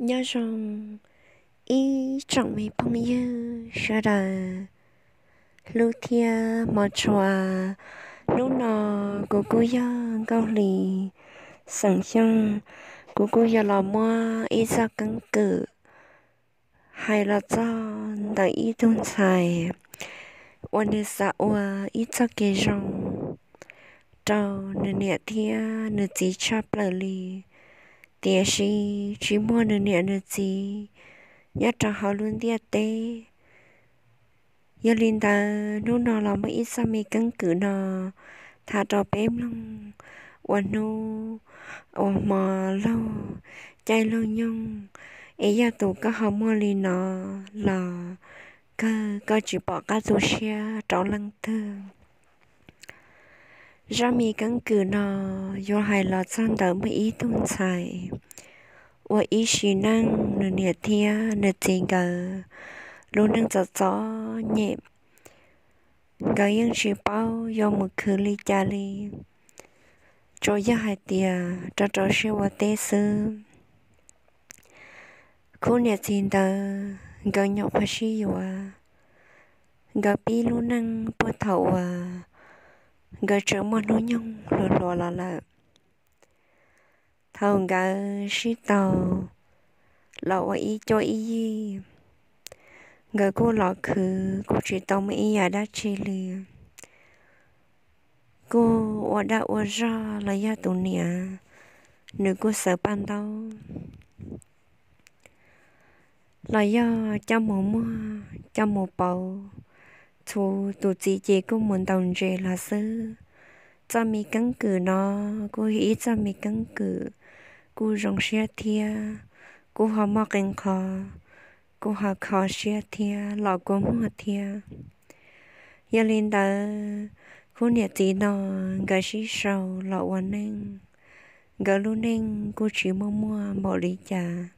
Nyob zoo ib tsoom me phooj ywg sawv daws hlub thiab hmov tshua. Hnub no kuv kuj yog Nkauj Hli xeem Xyooj, kuv kuj yuav los muab ib txoj keeb kwm hais los txog ntawm ib tug ntxhais uas nws xav ua ib txoj kev zoo rau nws niam thiab nws txiv tshaj plaws li, tiam sis tsis muaj nws niam nws txiv nyob rau hauv lub ntiaj teb. Yog li ntawd hnub no los muaj ib txoj me keeb kwm no tham rau peb mloog ua hnub ua hmo laug caij laug nyoog, es yog tus koj ho muaj li no los kawg koj tsis pom qab tu siab rau leej twg. Zaj me keeb kwm no yuav hais los txog ntawm muaj ib tug ntxhais uas ib sim neej nws niam thiab nws txiv nkawd lub neej txom txom nyem, nkawd yeej tsis paub yuav mus khwv li cas li, tsuas yog hais tias rau rau siab ua teb xwb. Khub niam txiv ntawd nkawd nyuam qhuav sib yuav, nkawd pib lub neej puag thaum uas nkawd tseem muaj hnub nyoog hluas hluas los lawm. Thaum nkawd sib tau los ua ib cuab ib yig, nkawd kuj los khwv kuj tsis tau muaj ib yam dab tsi li. Kuj ua dag ua zog los yog tus niam nws kuj xaws paj ntaub los yog coj mus muag coj mus pauv, txhuv tus txiv ces kuj mus ntaus ntses los xwb. Txoj me keeb kwm no kuj yog ib txoj me keeb kwm kuj zoo siab thiab kuj ho muaj qee qho kuj ho kho siab thiab los kua muag thiab. Yog li ntawd khub niam txiv no nkawd sib sau los ua neej, nkawd lub neej kuj tsis muaj muaj npaum li cas.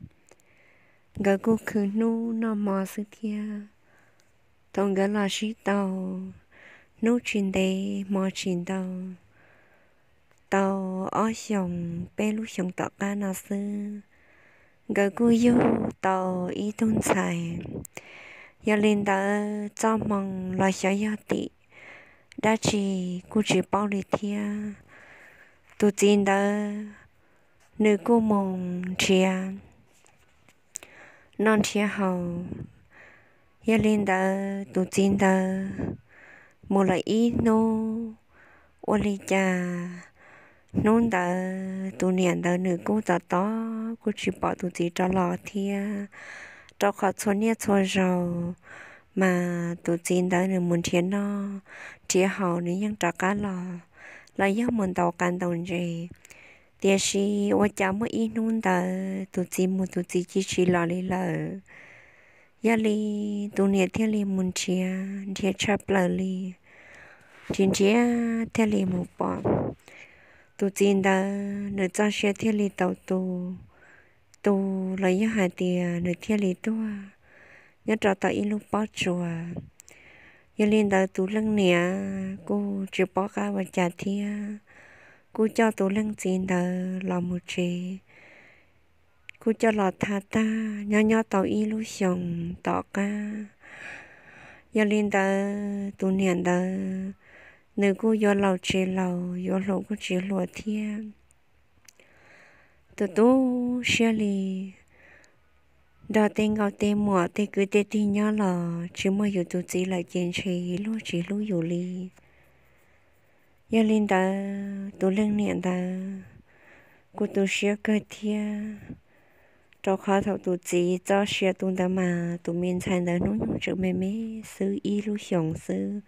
Nkawd kuj khwv hnub noj hmo xwb thiab. Thaum nkawd los sib tau, hnub tsis ntev hmo tsis ntau, tau ob xyoos peb lub xyoos tom qab no xwb, nkawd kuj yug tau ib tug ntxhais. Yog li ntawd txoj hmoo los xyov yog tim dab tsi kuj tsis paub li thiab. Tus txiv ntawd nws kuj mus nrhiav noj nrhiav haus. Yog li ntawd tus txiv ntawd mus lawm ib hnub, ua li cas hnub ntawd tus niam ntawd nws kuj tos tos kuj tsis pom tus txiv rov los thiab, rau qhov txhua niaj txhua zaus mas tus txiv ntawd nws mus nrhiav noj nrhiav haus nws yeej rov qab los, los yog mus ntaus qav ntaus ntses. Tiam sis ua cas muaj ib hnub ntawd tus txiv mus tus txiv cia tsis los li lawm. Yog li tus niam thiaj li mus nrhiav, nrhiav tshaj plaws li, nrhiav nrhiav thiaj li mus pom. Tus txiv ntawd nws txoj sia thiaj li tau tu, tu los yog hais tias nws thiaj li tuag nyob rau tom ib lub pob tsuas. Yog li ntawd tus leej niam kuj tsis paub qab ua cas thiab, kuj coj tus leej txiv ntawd los mus tsev, kuj coj los tha tag nyob nyob tau ib lub xyoos tom qab. Yog li ntawd tus niam ntawd nws kuj yuav laus tsis laus, yuav hluas kuj tsis hluas thiab. Tus tu siab li nrog tej nkauj tej muam tej kwv tej tij nyob los tsis muaj yus tus txiv lawm ces ntshe luag tsis hlub yus li. Yog li ntawd tus leej niam ntawd kuj tu siab kawg thiab, rau qhov thaum tus txiv txoj sia tu ntawd mas tus me ntxhais ntawd hnub nyoog tseem me me xwb ib lub xyoos xwb,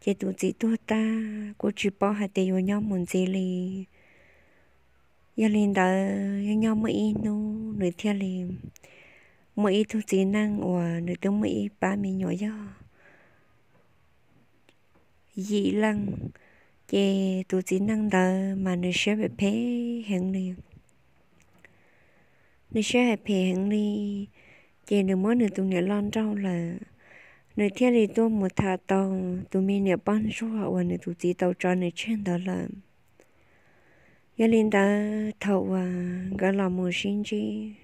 ces tus txiv tuag tag kuj tsis paub hais tias yuav nyob mus ntxiv li. Yog li ntawd nyob nyob muaj ib hnub nws thiaj li muaj ib tug txiv neej uas nws twb muaj ib pab me nyuam yog yim leej, ces tus txiv neej ntawd mas nws siab phem phem heev li. Nws siab phem phem heev li, ces nws muab nws tus niam loj nrauj lawm, nws thiaj li tuaj mus tham tau tus me niam poj ntsuag uas nws tus txiv tau tso nws tseg ntawd lawm. Yog li ntawd thaum uas nkawd los mus sib ntsib,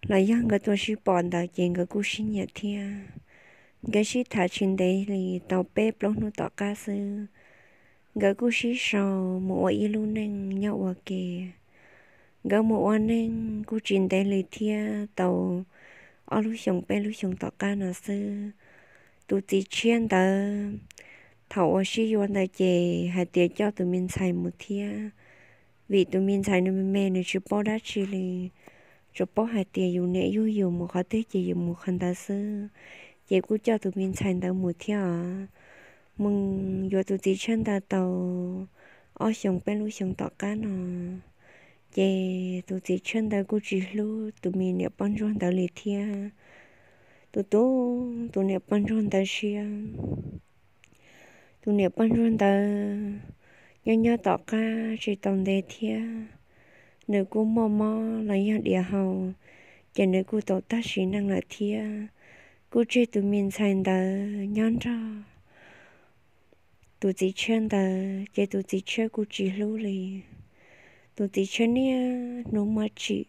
los yog nkawd tuaj sib pom ntawd ces nkawd kuj sib nyiam thiab. Nkawd sib tham tsis ntev li tau peb plaub hnub tom qab xwb, nkawd kuj sib sau mus ua ib lub neej nyob ua ke. Nkawd mus ua neej kuj tsis ntev li thiab, tau ob lub xyoos peb lub xyoos tom qab no xwb, tus txiv tshiab ntawd thaum uas sib yuav ntawd ces hais tias coj tus me ntxhais mus thiab, vim tus me ntxhais nws me me nws tsis paub dab tsi li, tsuas paub hais tias yus niam yug yus mus qhov twg ces yus mus qhov ntawd xwb, ces kuj coj tus me ntxhais ntawd mus thiab os. Mus yuav tus txiv tshiab ntawd tau ob xyoos peb lub xyoos tom qab no, ces tus txiv tshiab ntawd kuj tsis hlub tus me niam poj ntsuag ntawd li thiab. Tus, tus, tus niam poj ntsuag ntawd siab. Tus niam poj ntsuag ntawd nyob nyob tom qab tsis tau ntev thiab, nws kuj muaj mob los yog diav hau, ces nws kuj tau tag sim neej lawm thiab. Kuj tseg tus me ntxhais ntawd nyob nrog tus txiv tshiab ntawd, ces tus txiv tshiab kuj tsis hlub li. Tus txiv tshiab niaj hnub muab tsim.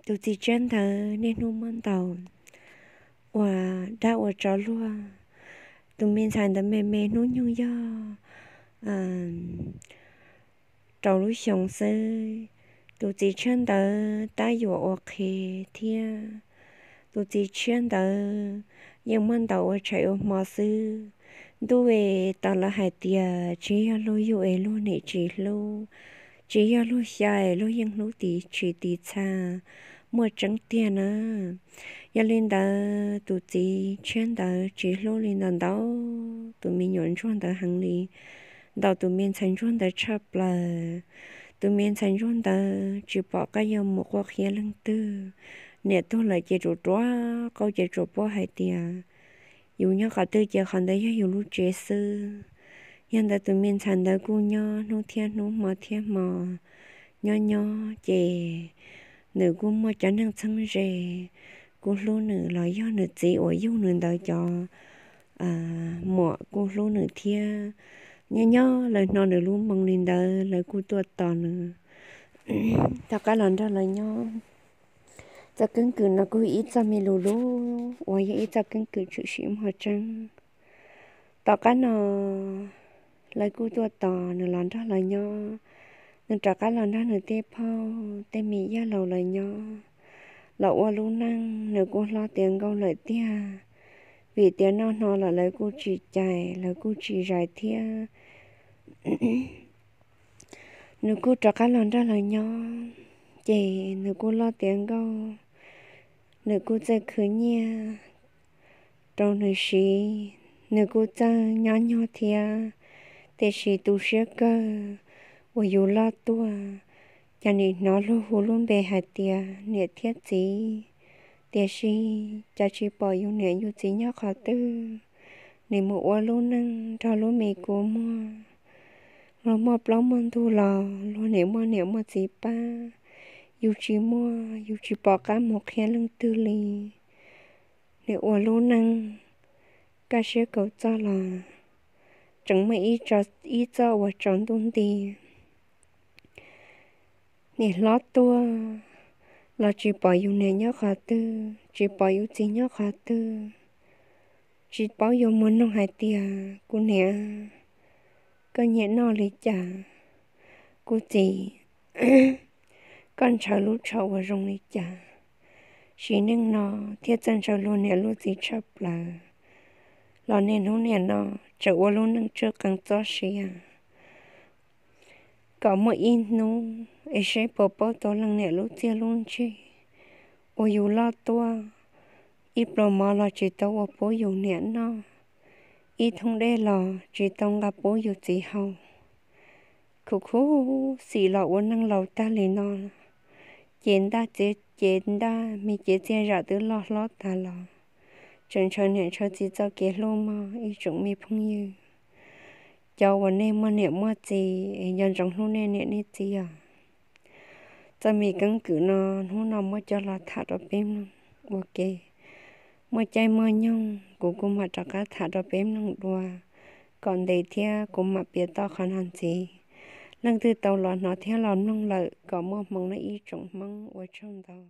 Tus txiv tshiab ntawd niaj hnub muab ntaus ua dab ua tsov luag. Tus me ntxhais ntawd me me hnub nyoog yog rau lub xyoo xwb. Tus txiv tshiab ntawd tab yuam ua qhev thiab. Tus txiv tshiab ntawd yeej muab ntaus ua tshais ua hmo xwb. Ntuj es, tau lawv hais tias tsis yog luag yug es luag niam tsis hlub, tsis yog luag xya es luag yeej hlub tiv tsis tiv txha, muaj tseeb tiag na. Yog li ntawd tus txiv tshiab ntawd tsis hlub li ntawd ntau tus me nyuam ntsuag ntawd heev li, ntau tus me ntxhais ntsuag ntawd tshaj plaws. Tus me ntxhais ntsuag ntawd tsis pom qab yuav mus quaj qhia leej twg. Niam tuag lawm ces tsuas ruam qauj ces tsuas paub hais tias yus nyob qhov twg ces qhov ntawd yog yus lub tsev xwb. Yog ntawd tus me ntxhais ntawd kuj nyob hnub thiab hnub hmo thiab hmo, nyob nyob ces nws kuj muaj cov neeg txheeb ze, kuj hlub nws los yog nws txiv uas yug nws ntawd cov muam kuj hlub nws thiab. Nyob nyob lawv hnov nws lub moo li ntawd lawv kuj tuaj tos nws rov qab los nrog lawv nyob. Txoj keeb kwm no kuj ib txoj me lus lub uas yog ib txoj keeb kwm tshwm sim muaj tseeb. Tom qab no lawv kuj tuaj tos nws los nrog lawv nyob. Nws rov qab los nrog nws tej phauj tej me yawg laus lawv nyob, los ua lub neej. Nws kuj hlob tiav nkauj lawm tiag, vim tias noj hno los lawv kuj tsis cais lawv kuj tsis zais thiab. Nws kuj rov qab los nrog lawv nyob, ces nws kuj loj tiav nkauj, nws kuj txawj khwv nyiaj rau nws siv, nws kuj txawj nyob nyuag thiab. Tiam sis tu siab kawg uas yus loj tuaj, cas nim hnov luag hu lub npe hais tias niam thiab txiv, tiam sis cas tsis pom yus niam yus txiv nyob qhov twg. Nim mus ua lub neej nrog lub me kua muag, luag muaj plaub muaj ntug los luag nim muaj niam muaj txiv pab, yus tsis muaj, yus tsis pom qab mus qhia leej twg li. Nim ua lub neej kaj siab kaum txoj los tseem muaj ib txoj uas tsaus ntuj nti. Nim hlob tuaj los tsis pom yus niam nyob qhov twg, tsis pom yus txiv nyob qhov twg, tsis paub yuav mus noog hais tias kuv niam, koj nyiam noj li cas? Kuv txiv, koj ntshaw lub tsho uas zoo li cas? Sim neej no thiaj txawj ntshaw luag niam luag txiv tshaj plaws, los niaj hnub niam no tseem ua lub neej tsw qees txoj sia kom muaj ib hnub es seb puas paub tau leej niam lub txiaj lub ntsig uas yus loj tuaj, ib pluas mov los tsis tau ua pub yus niam noj, ib thoob dej los tsis tau nqa pub yus txiv haus. Khuv khuv xim los ua neej laus tag li no, ces ntaj, ces ntaj me cev txiaj zam twb loj hlob tas los, tseem ntshaw niam ntshaw txiv txoj kev hlub mog ib tsoom me phooj ywg. Cov uas nej muaj niam muaj txiv es nco ntsoov hlub nej niam nej txiv os. Txoj me keeb kwm no hnub no muab coj los tham rau peb mloog ua ke. Muaj caij muaj nyoog kuv kuj mam rov qab tham rau peb mloog dua kom ntev thiab kuv mam piav toj qhov no ntxiv. Leej twg tau los hnov thiab los mloog lawm kom muaj hmoo nawb ib tsoom Hmoob, ua tsaug ntau.